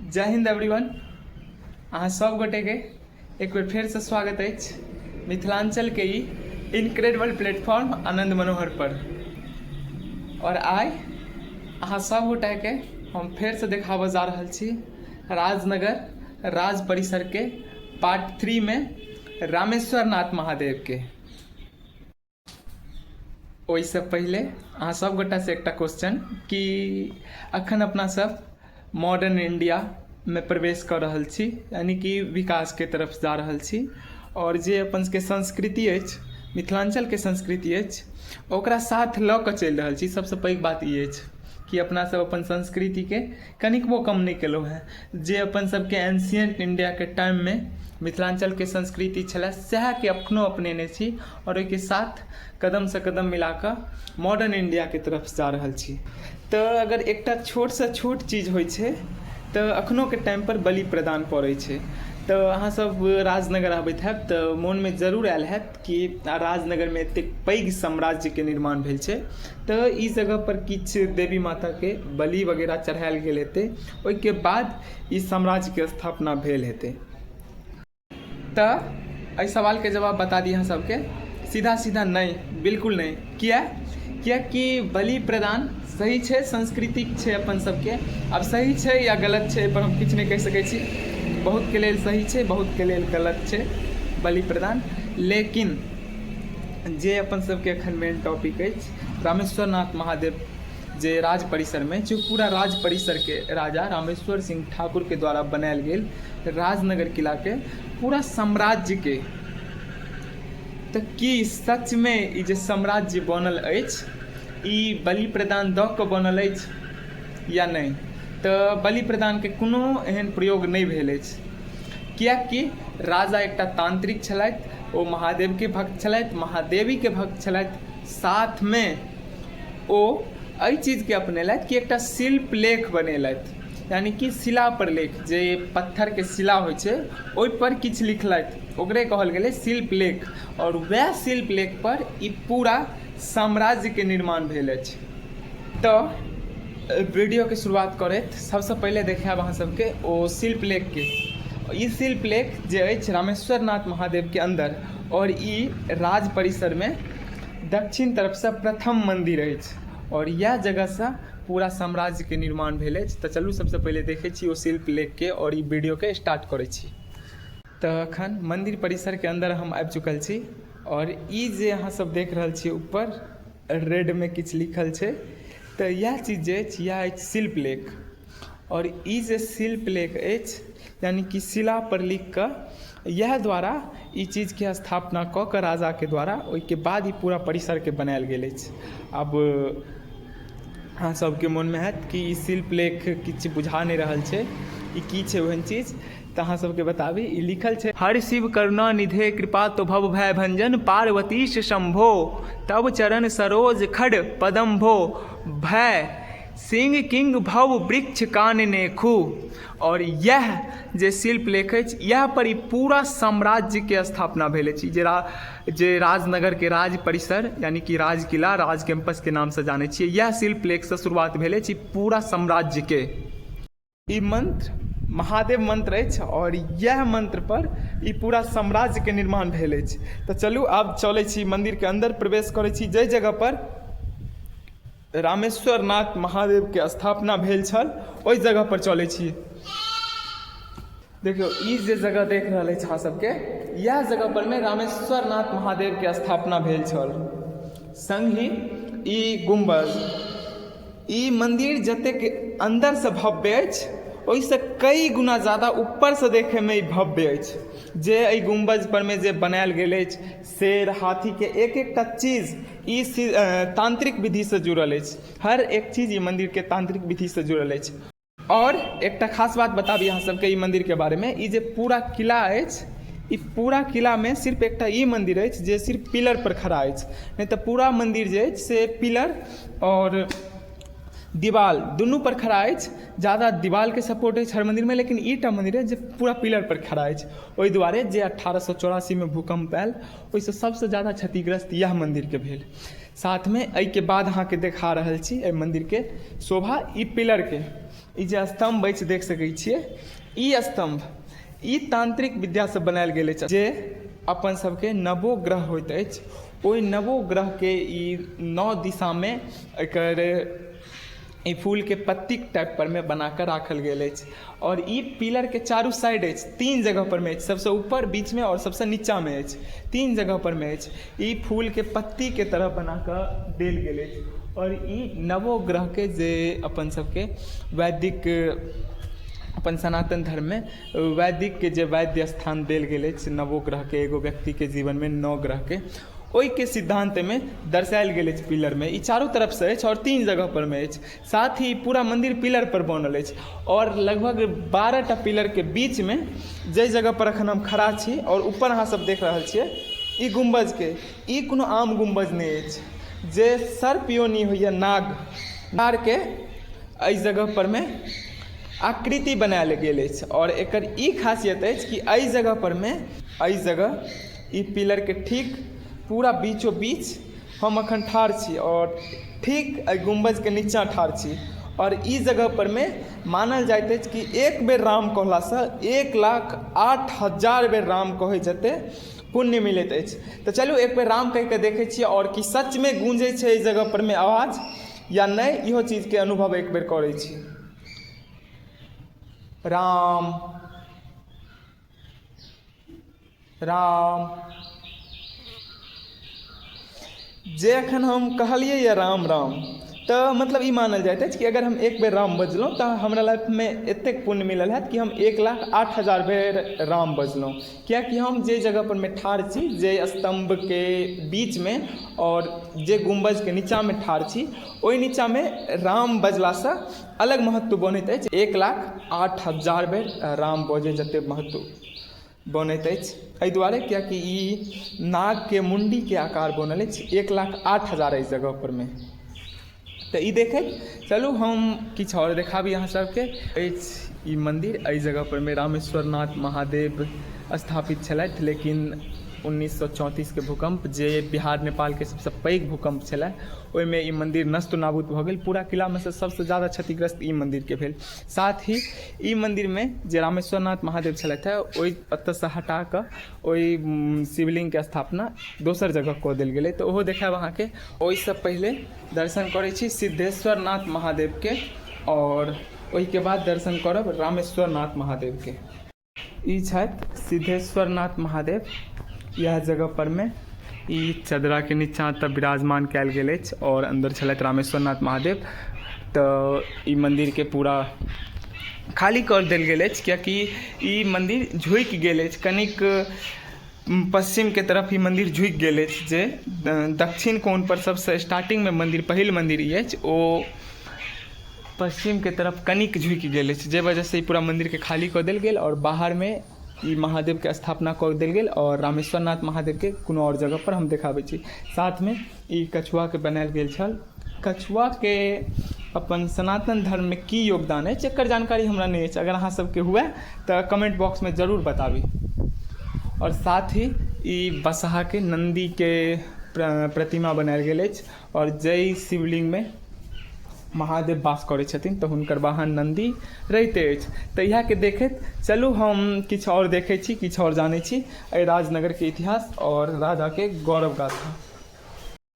जय हिन्द एवरीवन। अहाँ सब गोटेके एक बेर फेरसँ स्वागत अछि मिथिलाञ्चलके ई इनक्रेडिबल प्लेटफॉर्म आनन्द मनोहर पर। और आइ अहाँ सब गोटेके हम फेरसँ देखाबऽ जा रहल छी राजनगर राज परिसरके पार्ट 3 में रामेश्वर नाथ महादेवके। ओहिसँ पहिले अहाँ सब गोटासँ एकटा क्वेश्चन कि अखन अपना सब मॉडर्न इंडियामे प्रवेश कऽ रहल छी, यानि कि विकासके तरफ जा रहल छी, आओर जे अपन सबके संस्कृति अछि, मिथिलाञ्चलके संस्कृति अछि, ओकरा साथ लऽ कऽ चलि रहल छी। सबसँ पैघ बात ई अछि कि अपना सब अपन संस्कृतिके कनिकबो कम नहि केलहुँ हेँ। जे अपन सबके एन्शियन्ट इण्डियाके टाइममे मिथिलाञ्चलके संस्कृति छलै, सएहके एखनो अपनेने छी आओर ओहिके साथ कदमसँ कदम मिलाकऽ मॉडर्न इण्डियाके तरफ जा रहल छी। तऽ अगर एकटा छोटसँ छोट चीज होइ छै तऽ एखनोके टाइमपर बलि प्रदान पड़ै छै। तऽ अहाँसब राजनगर आबैत हैब तऽ मोनमे जरूर आयल हैत कि राजनगरमे एतेक पैघ साम्राज्यके निर्माण भेल छै, तऽ ई जगहपर किछु देवी माताके बलि वगैरह चढ़ायल गेल हेतै, ओहिके बाद ई साम्राज्यके स्थापना भेल हेतै। तऽ एहि सवालके जवाब बता दी अहाँ सबके, सीधा सीधा नहि, बिल्कुल नहि। किया? कियाकि बलि प्रदान सही छै, सांस्कृतिक छै अपन सबके। आब सही छै या गलत छै एहिपर हम किछु नहि कहि सकै छी। बहुतके लेल सही छै, बहुतके लेल गलत छै बलि प्रदान। लेकिन जे अपन सबके एखन मेन टॉपिक अछि, रामेश्वर नाथ महादेव जे राज परिसरमे छै, पूरा राज परिसरके राजा रामेश्वर सिंह ठाकुरके द्वारा बनायल गेल राजनगर किलाके पूरा साम्राज्यके, तऽ की सचमे ई जे साम्राज्य बनल अछि ई बलि प्रदान दऽ कऽ बनल अछि या नहि? तऽ बलि प्रदानके कोनो एहन प्रयोग नहि भेल अछि, किएकि राजा एकटा तांत्रिक छलथि, ओ महादेवके भक्त छलथि, महादेवीके भक्त छलथि। साथमे ओ एहि चीजके अपनेलथि कि एकटा शिल्प लेख बनेलथि, यानि कि शिला पर लेख, जे पत्थरके शिला होइ छै ओहिपर किछु लिखलथि, ओकरे कहल गेलै शिल्प लेख। आओर वएह शिल्प लेख पर ई पूरा साम्राज्यके निर्माण भेल अछि। तऽ वीडियोके शुरुआत करैत सबसँ पहिले देखायब अहाँ सबके ओ शिल्प लेखके। ई शिल्प लेख जे अछि रामेश्वर नाथ महादेवके अन्दर, आओर ई राज परिसरमे दक्षिण तरफसँ प्रथम मन्दिर अछि, आओर इएह जगहसँ पूरा साम्राज्यके निर्माण भेल अछि। तऽ चलू सबसँ पहिले देखै छी ओ शिल्प लेखके आओर ई वीडियोके स्टार्ट करै छी। तऽ अखन मन्दिर परिसरके अन्दर हम आबि चुकल छी, आओर ई जे अहाँ सब देख रहल छी ऊपर रेडमे किछु लिखल छै, तऽ इएह चीज जे अछि इएह अछि शिल्प लेख। आओर ई जे शिल्प लेख अछि, यानि कि शिलापर लिखिकऽ इएह द्वारा ई चीजके स्थापना कऽ कऽ राजाके द्वारा ओहिके बाद ई पूरा परिसरके बनायल गेल अछि। आब अहाँ सबके मोनमे हैत कि ई शिल्प लेख किछु बुझा नहि रहल छै, ई की छै ओहन चीज? तऽ अहाँ सबके बताबी, ई लिखल छै हर शिव करुणा निधे कृपा तो भव भय भंजन पार्वतीश शंभो तब चरण सरोज खड पदम्भो भय सिंह किंग भव वृक्ष कान नेखू। और यह जे शिल्प लेख अछि इएह पर ई पूरा साम्राज्यके स्थापना भेल अछि। जे राजनगरके राज परिसर यानि कि राज किला, राज कैंपसके नामसँ जानै छियै, इएह शिल्प लेखसँ शुरुआत भेल अछि पूरा साम्राज्यके। ई मंत्र महादेव मंत्र अछि और इएह मंत्र पर ई पूरा साम्राज्यके निर्माण भेल अछि। तऽ चलू आब चलै छी मन्दिरके अन्दर प्रवेश करै छी, जाहि जगह पर रामेश्वर नाथ महादेवके स्थापना भेल छल ओहि जगह पर चलै छी। देखियौ ई जे जगह देख रहल अछि अहाँ सबके, इएह जगह पर मे रामेश्वर नाथ महादेवके स्थापना भेल छल। संग ही ई गुम्बज, ई मन्दिर जतेक अन्दरसँ भव्य अछि ओहिसँ कई गुना ज्यादा ऊपरसँ देखैमे ई भव्य अछि। जे एहि गुम्बज परमे जे बनायल गेल अछि शेर हाथीके एक एकटा चीज ई तांत्रिक विधिसँ जुड़ल अछि। हर एक चीज ई मन्दिरके तांत्रिक विधिसँ जुड़ल अछि। आओर एकटा खास बात बताबी अहाँ सबके ई मन्दिरके बारेमे, ई जे पूरा किला अछि ई पूरा किलामे सिर्फ एकटा ई मन्दिर अछि जे सिर्फ पिलर पर खड़ा अछि, नहि तऽ पूरा मन्दिर जे अछि से पिलर आओर दीवाल दुनू पर खड़ा अछि। ज्यादा दीवालके सपोर्ट अछि हर मन्दिरमे, लेकिन ई टा मन्दिर अछि जे पूरा पिलर पर खड़ा अछि। ओहि दुआरे जे 1884मे भूकम्प आयल ओहिसँ सबसँ ज्यादा क्षतिग्रस्त इएह मन्दिरके भेल। साथमे एहिके बाद अहाँके देखा रहल छी एहि मन्दिरके शोभा, ई पिलरके ई जे स्तम्भ अछि देख सकै छियै, ई स्तम्भ ई तांत्रिक विद्यासँ बनायल गेल अछि, जे अपन सबके नवो ग्रह होइत अछि ओहि नवो ग्रहके ई नओ दिशामे एकर ई फूलके पत्तीके टाइप परमे बनाकऽ राखल गेल अछि। आओर ई पिलरके चारू साइड अछि, तीन जगह परमे अछि, सबसँ ऊपर, बीचमे आओर सबसँ नीचाँमे अछि, तीन जगह परमे अछि। ई फूलके पत्तीके तरह बनाकऽ देल गेल अछि आओर ई नवो ग्रहके जे अपन सबके वैदिक अपन सनातन धर्ममे वैदिकके जे वैद्य स्थान देल गेल अछि नवो ग्रहके, एगो व्यक्तिके जीवनमे नओ ग्रहके, ओहिके सिद्धान्त एहिमे दर्शायल गेल अछि पिलरमे। ई चारू तरफसँ अछि आओर तीन जगह परमे अछि। साथ ही पूरा मन्दिर पिलर पर बनल अछि आओर लगभग 12टा पिलरके बीचमे जाहि जगह पर अखन हम खड़ा छी आओर ऊपर अहाँ सब देख रहल छियै ई गुम्बजके, ई कोनो आम गुम्बज नहि अछि। जे सर्प योनि होइए नाग, नारके एहि जगह परमे आकृति बनायल गेल अछि आओर एकर ई खासियत अछि कि एहि जगह परमे, एहि जगह ई पिलरके ठीक पूरा बीचो बीच हम अखन ठाढ़ छी आओर ठीक एहि गुम्बजके नीचाँ ठाढ़ छी आओर ई जगह परमे मानल जाइत अछि कि एक बेर राम कहलासँ 1,08,000 बेर राम कहै जते पुण्य मिलैत अछि। तऽ चलू एक बेर राम कहिके देखै छियै आओर कि सचमे गूँजै छै एहि जगह परमे आवाज या नहि, इहो चीजके अनुभव एक बेर करै छी। राम राम। जे एखन हम कहलियै यऽ राम राम, तऽ मतलब ई मानल जाइत अछि कि अगर हम एक बेर राम बजलहुँ तऽ हमरा लाइफमे एतेक पुण्य मिलल हैत कि हम 1,08,000 बेर राम बजलहुँ। किएकि हम जे जगहपर मे ठाढ़ छी, जे स्तम्भके बीचमे आओर जे गुम्बजके नीचाँमे ठाढ़ छी, ओहि नीचाँमे राम बजलासँ अलग महत्व बनैत अछि। 1,08,000 बेर राम बजै जतेक महत्व बनैत अछि, एहि दुआरे किएकि ई नागके मुण्डीके आकार बनल अछि 1,08,000 एहि जगहपरमे। तऽ ई देखैत चलू हम किछु आओर देखाबी अहाँ सबके। अछि ई मन्दिर, एहि जगहपरमे रामेश्वरनाथ महादेव स्थापित छलथि, लेकिन 1934के भूकम्प जे बिहार नेपालके सबसँ पैघ भूकम्प छलै ओहिमे ई मन्दिर नष्ट नाबूद भऽ गेल। पूरा किलामे सँ सबसँ ज्यादा क्षतिग्रस्त ई मन्दिरके भेल। साथ ही ई मन्दिरमे जे रामेश्वरनाथ महादेव छलथि हे ओहि ओतऽसँ हटा कऽ ओहि शिवलिङ्गके स्थापना दोसर जगह कऽ देल गेलै, तऽ ओहो देखायब अहाँके। ओहिसँ पहिले दर्शन करै छी सिद्धेश्वरनाथ महादेवके आओर ओहिके बाद दर्शन करब रामेश्वरनाथ महादेवके। ई छथि सिद्धेश्वरनाथ महादेव। इएह जगह पर मे ई चदराके नीचाँ तऽ विराजमान कयल गेल अछि आओर अन्दर छलथि रामेश्वरनाथ महादेव। तऽ ई मन्दिरके पूरा खाली कऽ देल गेल अछि किएकि ई मन्दिर झुकि गेल अछि, कनिक पश्चिमके तरफ ई मन्दिर झुकि गेल अछि। जे दक्षिण कोणपर सबसँ स्टार्टिंगमे मन्दिर, पहिल मन्दिर ई अछि, ओ पश्चिमके तरफ कनिक झुकि गेल अछि, जाहि वजहसँ ई पूरा मन्दिरके खाली कऽ देल गेल आओर बाहरमे ई महादेवके स्थापना कऽ देल गेल आओर रामेश्वरनाथ महादेवके कोनो आओर जगहपर हम देखाबै छी। साथमे ई कछुआके बनायल गेल छल। कछुआके अपन सनातन धर्ममे की योगदान अछि एकर जानकारी हमरा नहि अछि, अगर अहाँ सबके हुए तऽ कमेन्ट बॉक्समे जरूर बताबी। आओर साथ ही ई बसहाके नन्दीके प्रतिमा बनायल गेल अछि आओर जाहि शिवलिङ्गमे महादेव वास करै छथिन तऽ हुनकर वाहन नन्दी रहिते अछि। तऽ इएहके देखैत चलू हम किछु आओर देखै छी, किछु आओर जानै छी एहि राजनगरके इतिहास आओर राजाके गौरव गाथा।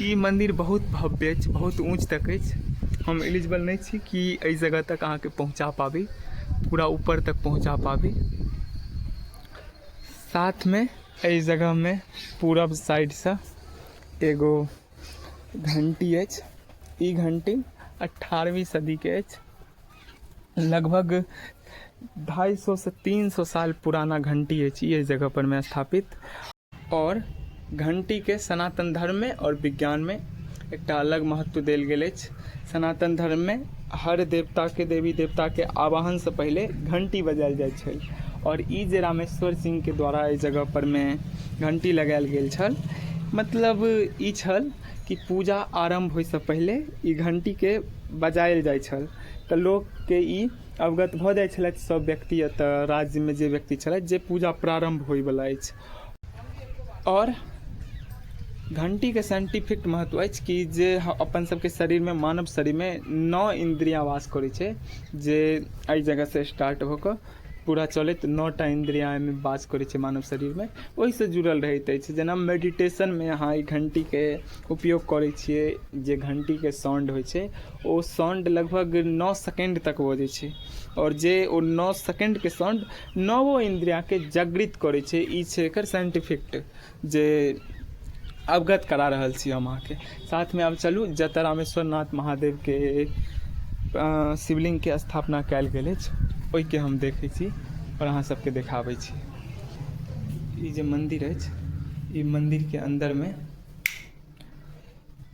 ई मन्दिर बहुत भव्य अछि, बहुत ऊँच तक अछि। हम एलिजिबल नहि छी कि एहि जगह तक अहाँके पहुँचा पाबी, पूरा ऊपर तक पहुँचा पाबी। साथमे एहि जगहमे पूरब साइडसँ एगो घंटी अछि। ई घंटी 18वीं सदीके अछि, लगभग 250 से 300 साल पुराना घंटी अछि ई एहि जगह पर मे स्थापित। आओर घंटीके सनातन धर्ममे आओर विज्ञानमे एकटा अलग महत्व देल गेल अछि। सनातन धर्ममे हर देवताके, देवी देवताके आवाहनसँ पहिले घंटी बजायल जाइ छल आओर ई जे रामेश्वर सिंहके द्वारा एहि जगह परमे घंटी लगायल गेल छल, मतलब ई छल कि पूजा आरम्भ होइसँ पहिले ई घंटीके बजायल जाइ छल तऽ लोकके ई अवगत भऽ जाइ छलथि सभ व्यक्ति एतऽ राज्यमे जे व्यक्ति छलथि जे पूजा प्रारम्भ होइवला अछि। आओर घण्टीके साइंटिफिक महत्व अछि कि जे अपन सबके शरीरमे, मानव शरीरमे 9 इन्द्रिया वास करै छै, जे एहि जगहसँ स्टार्ट भऽ कऽ पूरा चलैत 9टा इन्द्रिया एहिमे वास करै छै मानव शरीरमे, ओहिसँ जुड़ल रहैत अछि। जेना मेडिटेशनमे अहाँ एहि घण्टीके उपयोग करै छियै, जे घण्टीके साउण्ड होइ छै ओ साउण्ड लगभग 9 सेकेण्ड तक बजै छै, आओर जे ओ 9 सेकेण्डके साउण्ड 9 इन्द्रियाके जागृत करै छै। ई छै एकर साइंटिफिक जे अवगत करा रहल छी हम अहाँके। साथमे आब चलू जतऽ रामेश्वर नाथ महादेवके शिवलिङ्गके स्थापना कयल गेल अछि, ओहिके हम देखै छी आओर अहाँ सबके देखाबै छी। ई जे मन्दिर अछि, ई मन्दिरके अन्दरमे,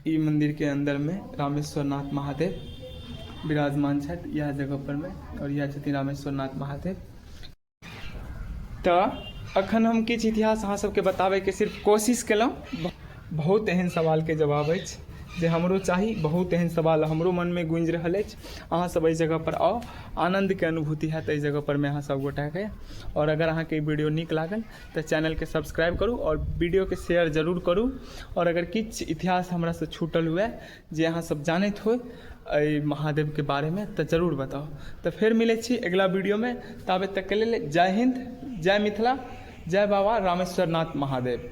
ई मन्दिरके अन्दरमे रामेश्वर नाथ महादेव विराजमान छथि इएह जगह परमे, आओर इएह छथिन रामेश्वर नाथ महादेव। तऽ अखन हम किछु इतिहास अहाँ सबके बताबैके सिर्फ कोशिश केलहुँ। बहुत एहन सवालके जवाब अछि जे हमरो चाही, बहुत एहन सवाल हमरो मनमे गूँजि रहल अछि। अहाँ सब एहि जगहपर आउ, आनन्दके अनुभूति हैत एहि जगहपरमे अहाँ सब गोटाके। आओर अगर अहाँके ई वीडियो नीक लागल तऽ चैनलके सब्सक्राइब करू आओर वीडियोके शेयर जरूर करू। आओर अगर किछु इतिहास हमरासँ छूटल हुए जे अहाँ सब जानैत होइ एहि महादेवके बारेमे तऽ जरूर बताउ। तऽ फेर मिलै छी अगिला वीडियोमे, ताबे तकके लेल जय हिन्द, जय मिथिला, जय बाबा रामेश्वरनाथ महादेव।